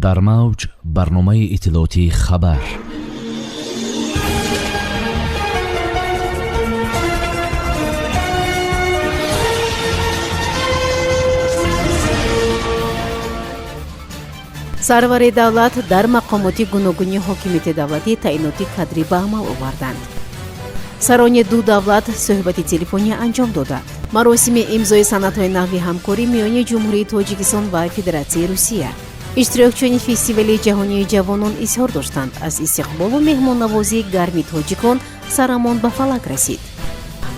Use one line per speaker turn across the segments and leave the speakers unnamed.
Дар мавҷ барномаи иттилоотии «Хабар».
Сарвари давлат дар мақомоти гуногуни ҳокимияти давлатӣ таъиноти кадрӣ ба амал оварданд. Сарони ду давлат суҳбати телефонӣ анҷом доданд. Маросими имзои санадҳои нави ҳамкорӣ миёни Ҷумҳурии Тоҷикистон ва Федератсияи Русия. Иштирокчиёни фестивали ҷаҳонии ҷавонон изҳор доштанд: аз истиқболу меҳмоннавозии гарми тоҷикон сарамон ба фалак расид.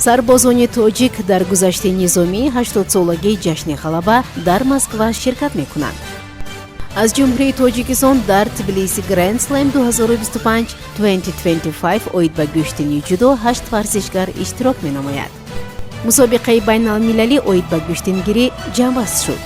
Сарбозони тоҷик дар гузашти низомии 80-солагии ҷашни Ғалаба дар Москва ширкат мекунанд. Аз Ҷумҳурии Тоҷикистон дар Тбилиси Гранд Слэм 2025 2025 оид ба гӯштини ҷудо ҳашт варзишгар иштирок менамояд. Мусобиқаи байналмилалӣ оид ба гӯштингирӣ ҷамъбаст шуд.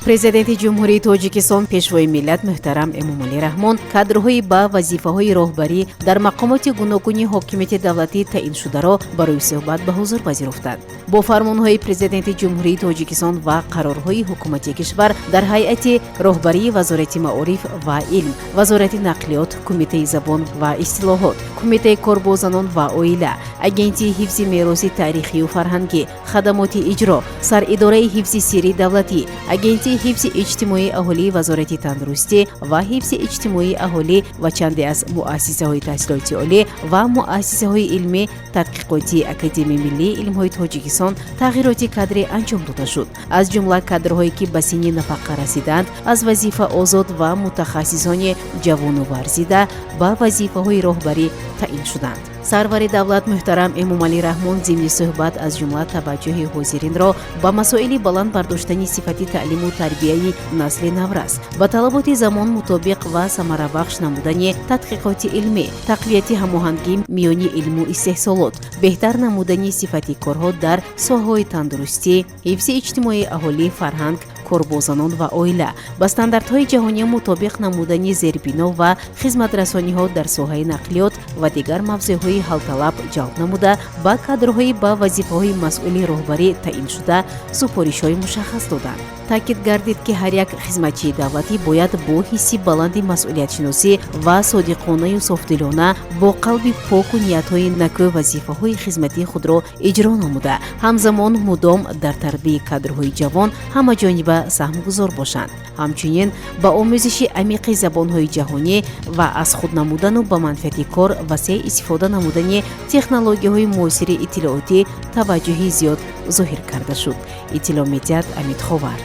Президенти Ҷумҳурии Тоҷикистон, Пешвои миллат муҳтарам Эмомалӣ Раҳмон кадрҳои ба вазифаҳои роҳбарӣ дар мақомоти гуногуни ҳокимияти давлатӣ таъиншударо барои суҳбат ба ҳузур пазируфтанд. Бо фармонҳои Президенти Ҷумҳурии Тоҷикистон ва қарорҳои ҳукумати кишвар дар ҳайати роҳбарии Вазорати маориф ва илм, Вазорати нақлиёт, Кумитаи забон ва истилоҳот, Кумитаи кор бо занон ва оила, Агентии ҳифзи мероси таърихию фарҳангӣ, Хадамоти иҷро, Саридораи ҳифзи сирри давлатӣ, Агентии ҳифзи иҷтимоии аҳолӣ, Вазорати тандурустӣ ва ҳифзи иҷтимоии аҳолӣ ва чанде аз муассисаҳои таҳсилоти олӣ ва муассисаҳои илмӣ тадқиқотии Академияи миллии илмҳои Тоҷикистон тағйироти кадрӣ анҷом дода шуд. Аз ҷумла кадрҳое, ки ба синни нафақа расиданд, аз вазифа озод ва мутахассисони ҷавону варзида ба вазифаҳои роҳбарӣ таъин шуданд. Сарвари давлат муҳтарам Эмомалӣ Раҳмон зимни суҳбат аз ҷумла таваҷҷӯҳи ҳозиринро ба масоили баланд бардоштани сифати таълиму тарбияи насли наврас, ба талаботи замон мутобиқ ва самарабахш намудани тадқиқоти илмӣ, тақвияти ҳамоҳангӣ миёни илму истеҳсолот, беҳтар намудани сифати корҳо дар соҳаҳои тандурустӣ, ҳифзи иҷтимоии аҳолӣ, фарҳанг, кор бо занон ва оила, ба стандартҳои ҷаҳонӣ мутобиқ намудани зербино ва хизматрасониҳо дар соҳаи нақлиёт ва дигар мавзӯъҳои ҳалталаб ҷалб намуда, ба кадрҳои ба вазифаҳои масъули роҳбарӣ таъиншуда супоришҳои мушаххас доданд. Таъкид гардид, ки ҳар як хизматчии давлатӣ бояд бо ҳисси баланди масъулиятшиносӣ ва содиқонаю софдилона, бо қалби поку ниятҳои накӯ вазифаҳои хизматии худро иҷро намуда, ҳамзамон мудом дар тарбияи кадрҳои ҷавон ҳамаҷониба саҳмгузор бошанд. Ҳамчунин ба омӯзиши амиқи забонҳои ҷаҳонӣ ва аз худ намудану ба манфиати кор васеъ истифода намудани технологияҳои муосири иттилоотӣ таваҷҷӯҳи зиёд зоҳир карда шуд. Иттилоъ медиҳад Амид Ховар.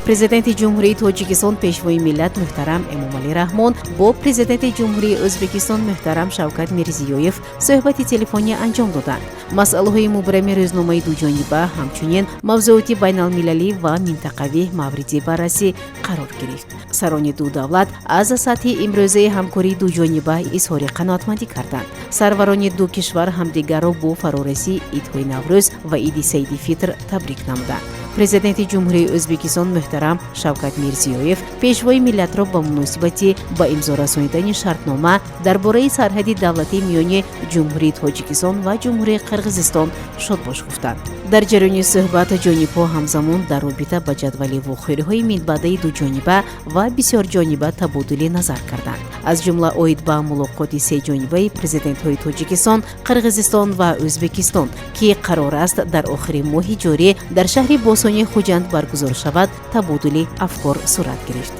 Президенти Ҷумҳурии Тоҷикистон, Пешвои миллат муҳтарам Эмомалӣ Раҳмон бо Президенти Ҷумҳурии Ӯзбекистон муҳтарам Шавкат Мирзиёев суҳбати телефонӣ анҷом доданд. Масъалаҳои мубрами рӯзномаи дуҷониба, ҳамчунин мавзӯоти байналмилалӣ ва минтақавӣ мавриди баррасӣ қарор гирифт. Сарони ду давлат аз сатҳи имрӯзаи ҳамкории дуҷониба изҳори қаноатмандӣ карданд. Сарварони ду кишвар ҳамдигарро бо фарорасии идҳои Наврӯз ва Иди Саиди Фитр табрик намуданд. Президенти Ҷумҳурии Ӯзбекистон муҳтарам Шавкат Мирзиёев Пешвои миллатро ба муносибати ба имзо расонидани шартнома дар бораи сарҳади давлатӣ миёни Ҷумҳурии Тоҷикистон ва Ҷумҳурии Қирғизистон шодбош гуфтанд. Дар ҷараёни суҳбат ҷонибҳо ҳамзамон дар робита ба ҷадвали вохӯриҳои минбаъдаи дуҷониба ва бисёрҷониба табодули назар карданд. Аз ҷумла оид ба мулоқоти сеҷонибаи президентҳои Тоҷикистон, Қирғизистон ва Ӯзбекистон, ки қарор аст дар охири моҳи ҷорӣ дар шаҳри босонии Хуҷанд баргузор шавад, табодули афкор сурат гирифт.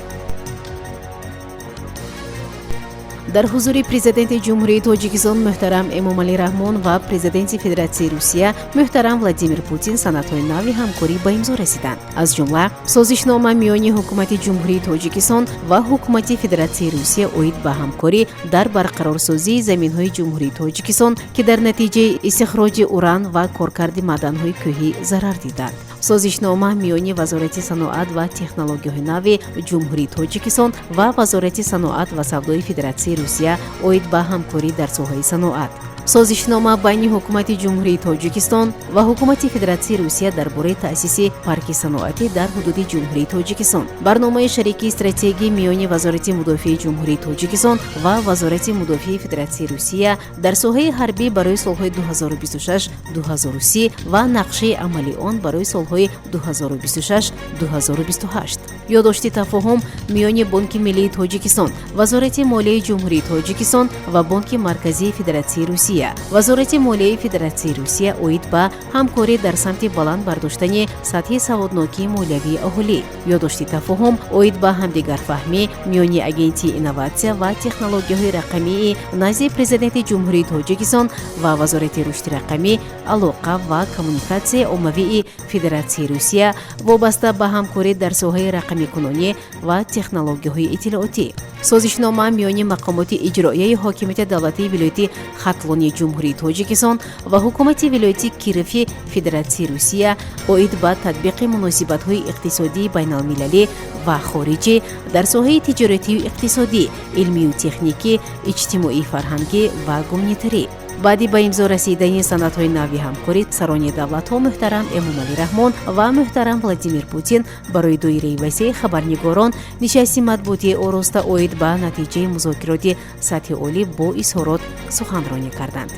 Дар ҳузури Президенти Ҷумҳурии Тоҷикистон муҳтарам Эмомалӣ Раҳмон ва Президенти Федератсияи Русия муҳтарам Владимир Путин санадҳои нави ҳамкорӣ ба имзо расиданд. Аз ҷумла созишнома миёни Ҳукумати Ҷумҳурии Тоҷикистон ва Ҳукумати Федератсияи Русия оид ба ҳамкорӣ дар барқарорсозии заминҳои Ҷумҳурии Тоҷикистон, ки дар натиҷаи истихроҷи уран ва коркарди маъданҳои кӯҳӣ зарар диданд, созишнома миёни Вазорати саноат ва технологияҳои нави Ҷумҳурии Тоҷикистон ва Вазорати саноат ва савдои Федератсияи Русия оид ба ҳамкорӣ дар соҳаи саноат. Созишнома байни Ҳукумати Ҷумҳурии Тоҷикистон ва Ҳукумати Федератсияи Русия дар бораи таъсиси парки саноатӣ дар ҳудуди Ҷумҳурии Тоҷикистон. Барномаи шарикии стратегӣ миёни Вазорати мудофиаи Ҷумҳурии Тоҷикистон ва Вазорати мудофиаи Федератсияи Русия дар соҳаи ҳарбӣ барои солҳои 2026-2030 ва нақшаи амалии он барои солҳои 2026-2028. Ёддошти тафоҳум миёни Бонки миллии Тоҷикистон, Вазорати молияи Ҷумҳурии Тоҷикистон ва Бонки Марказии Федератсияи Русия, Вазорати молияи Федератсияи Русия оид ба ҳамкорӣ дар самти баланд бардоштани сатҳи саводнокии молиявии аҳолӣ. Ёддошти тафоҳум оид ба ҳамдигарфаҳмӣ миёни Агентии инноватсия ва технологияҳои рақамии назди Президенти Ҷумҳурии Тоҷикистон ва Вазорати рушди рақамӣ, алоқа ва коммуникатсияи оммавии Федератсияи Русия вобаста ба ҳамкорӣ дар соҳаи рақамикунонӣ ва технологияҳои иттилоотӣ. Созишнома миёни мақомоти иҷроияи ҳокимияти давлатии вилояти Хатлони Ҷумҳурии Тоҷикистон ва ҳукумати вилояти Кирови Федератсияи Русия оид ба татбиқи муносибатҳои иқтисодии байналмилалӣ ва хориҷӣ дар соҳаи тиҷоратию иқтисодӣ, илмию техникӣ, иҷтимоӣ, фарҳангӣ ва гуманитарӣ. Баъди ба имзо расидани санадҳои нави ҳамкорӣ, сарони давлатҳо муҳтарам Эмомалӣ Раҳмон ва муҳтарам Владимир Путин барои доираи васеи хабарнигорон нишасти матбуотии ороста оид ба натиҷаи музокироти сатҳи олӣ бо изҳорот суханронӣ карданд.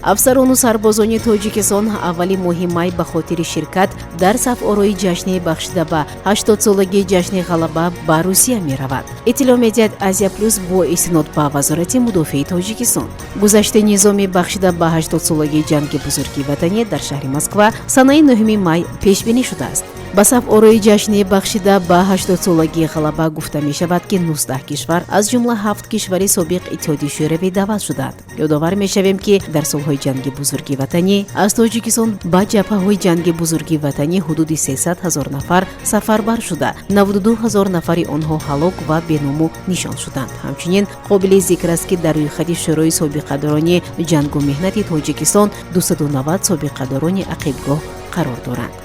Афсарону сарбозони Тоҷикистон аввали моҳи май ба хотири ширкат дар сафорои ҷашне бахшида ба 80-солагии ҷашни Ғалаба ба Русия меравад, иттилоъ медиҳад «Азия Плюс» бо истинод ба Вазорати мудофиаи Тоҷикистон. Гузашти низоми бахшида ба 80-солагии Ҷанги Бузурги Ватанӣ дар шаҳри Москва санаи 9 май пешбинӣ шудааст. Ба саф орои ҷашни бахшида ба 80-солагии Ғалаба, гуфта мешавад, ки 19 кишвар, аз ҷумла ҳафт кишвари собиқ Иттиҳоди Шӯравӣ даъват шуданд. Ёдовар мешавем, ки дар солҳои Ҷанги Бузурги Ватанӣ аз Тоҷикистон ба ҷабҳаҳои Ҷанги Бузурги Ватанӣ ҳудуди 300 ҳазор нафар сафарбар шуда, 92 ҳазор нафари онҳо ҳалок ва беному нишон шуданд. Ҳамчунин қобили зикр аст, ки дар рӯйхати Шӯрои собиқадорони ҷангу меҳнати Тоҷикистон 290 собиқадорони ақибгоҳ қарор доранд.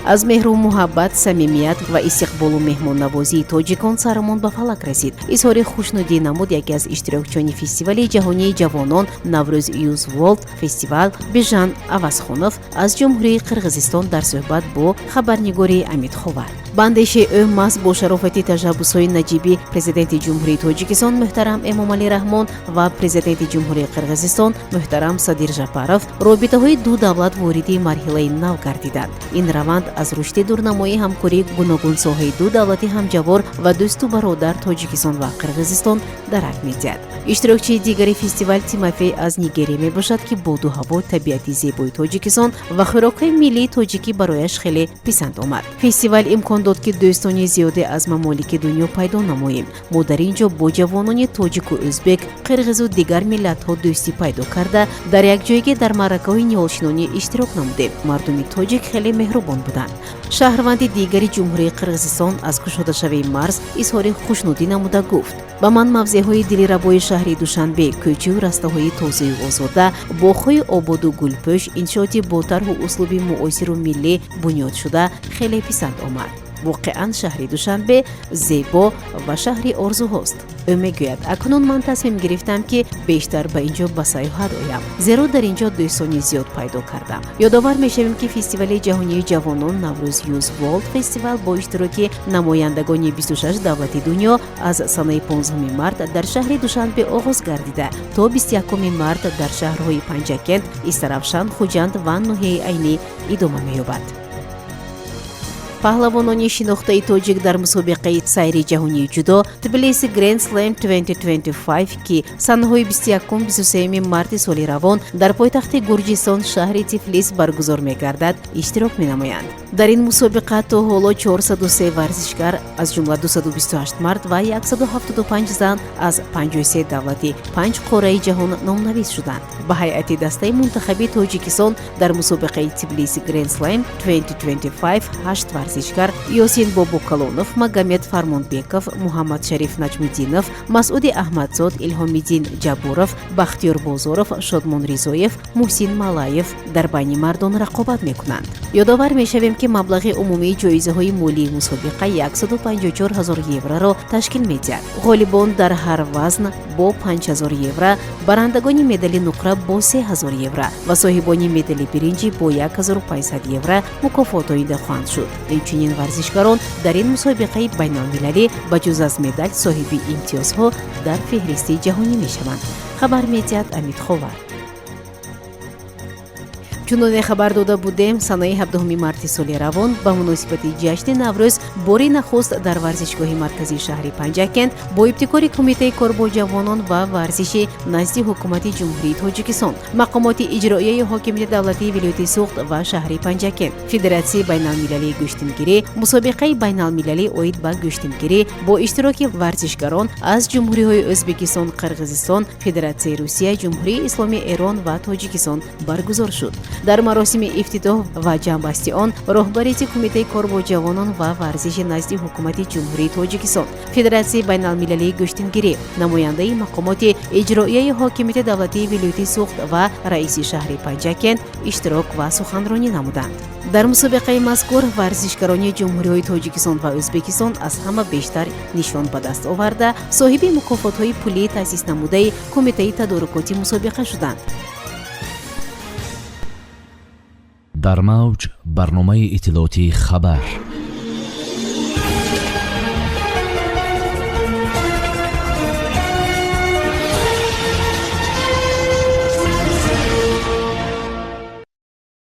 Аз меҳру муҳаббат, самимият ва истиқболу меҳмоннавозии тоҷикон сарамон ба фалак расид, изҳори хушнудӣ намуд яке аз иштирокчиёни фестивали ҷаҳонии ҷавонон «Наврӯз Youth World Festival» Бижан Авазхонов аз Ҷумҳурии Қирғизистон дар суҳбат бо хабарнигори Амид Ховар. Ба андешаи ӯ, маҳз бо шарофати ташаббусҳои наҷиби Президенти Ҷумҳурии Тоҷикистон муҳтарам Эмомалӣ Раҳмон ва Президенти Ҷумҳурии Қирғизистон муҳтарам Садир Жапаров робитаҳои ду давлат вориди марҳилаи нав гардиданд. Ин раванд аз рушди дурнамои ҳамкории гуногунсоҳаи ду давлати ҳамҷавор ва дӯсту бародар, Тоҷикистон ва Қирғизистон, дарак медиҳад. Иштирокчии дигари фестивал Тимофей аз Нигерия мебошад, ки боду ҳаво, табиати зебои Тоҷикистон ва хӯрокҳои миллии тоҷикӣ барояш хеле писанд омад. Фестивал имкон дод, ки дӯстони зиёде аз мамолики дунё пайдо намоем. Мо дар ин ҷо бо ҷавонони тоҷику ӯзбек, қирғизу дигар миллатҳо дӯстӣ пайдо карда, дар якҷоягӣ дар маъракаҳои ниҳолшинонӣ иштирок намудем. Мардуми тоҷик хеле меҳрубон буданд. Шаҳрванди дигари Ҷумҳурии Қирғизистон аз кушодашавии марз изҳори хушнудӣ намуда гуфт: «Ба ман мавзеъҳои дилирабои шаҳри Душанбе, кӯчаю растаҳои тозаю озода, боғҳои ободу гулпӯш, иншооти бо тарҳу услуби муосиру миллӣ бунёд шуда хеле писанд омад. Воқеан, шаҳри Душанбе зебо ва шаҳри орзуҳост». Ӯ мегӯяд: «Акнун ман тасмим гирифтам, ки бештар ба ин ҷо ба сайёҳат оям, зеро дар ин ҷо дӯстони зиёд пайдо кардам». Ёдовар мешавем, ки фестивали ҷаҳонии ҷавонон «Наврӯз Youth World Festival» бо иштироки намояндагони 26 давлати дунё аз санаи 15 март дар шаҳри Душанбе оғоз гардида, то 21 март дар шаҳрҳои Панҷакент, Истаравшан, Хуҷанд ва ноҳияи Айнӣ идома меёбад. Паҳлавонони шинохтаи тоҷик дар мусобиқаи сайри ҷаҳонии ҷудо «Тбилиси Grand Slam 2025», ки санаҳои 21-23 марти соли равон дар пойтахти Гурҷистон, шаҳри Тифлис баргузор мегардад, иштирок менамоянд. Дар ин мусобиқа то ҳоло 403 варзишгар, аз ҷумла 228 мард ва 175 зан, аз 53 давлати панҷ қораи ҷаҳон номнавис шуданд. Ба ҳайати дастаи мунтахаби Тоҷикистон дар мусобиқаи «Тбилиси Grand Slam 2025» ҳашт варзишгар: Ёсин Бобокалонов, Магомед Фармонбеков, Муҳаммадшариф Наҷмиддинов, Масъуди Аҳмадзод, Илҳомиддин Ҷабборов, Бахтиёр Бозоров, Шодмон Ризоев, Муҳсин Малаев дар байни мардон рақобат мекунанд. Ёдовар мешавем, ки маблағи умумии ҷоизаҳои молии мусобиқа 154 ҳазор евроро ташкил медиҳад. Ғолибон дар ҳар вазн бо 5000 евро, барандагони медали нуқра бо 3000 евро ва соҳибони медали биринҷӣ бо 1500 евро мукофотоида хоҳанд шуд. Инчунин варзишгарон дар ин мусобиқаи байналмилалӣ ба ҷуз аз медал соҳиби имтиёзҳо дар феҳристи ҷаҳонӣ мешаванд, хабар медиҳад Амид Ховар. Чуноне хабар дода будем, санаи 17 марти соли равон ба муносибати ҷашни Наврӯз бори нахуст дар варзишгоҳи марказии шаҳри Панҷакент бо ибтикори Кумитаи кор бо ҷавонон ва варзиши назди Ҳукумати Ҷумҳурии Тоҷикистон, мақомоти иҷроияи ҳокимияти давлатии вилояти Суғд ва шаҳри Панҷакент, Федератсияи байналмилалии гӯштингирӣ мусобиқаи байналмилалӣ оид ба гӯштингирӣ бо иштироки варзишгарон аз ҷумҳуриҳои Ӯзбекистон, Қирғизистон, Федератсияи Русия, Ҷумҳурии Исломии Эрон ва Тоҷикистон баргузор шуд. Дар маросими ифтитоҳ ва ҷамъбасти он роҳбарияти Кумитаи кор бо ҷавонон ва варзиши назди Ҳукумати Ҷумҳурии Тоҷикистон, Федератсияи байналмилалии гӯштингирӣ, намояндаи мақомоти иҷроияи ҳокимияти давлатии вилояти Суғд ва раиси шаҳри Панҷакент иштирок ва суханронӣ намуданд. Дар мусобиқаи мазкур варзишгарони ҷумҳуриҳои Тоҷикистон ва Ӯзбекистон аз ҳама бештар нишон ба даст оварда, соҳиби мукофотҳои пулии таъсис намудаи кумитаи тадорукоти мусобиқа шуданд.
Дар мавҷ барномаи иттилоотии «Хабар».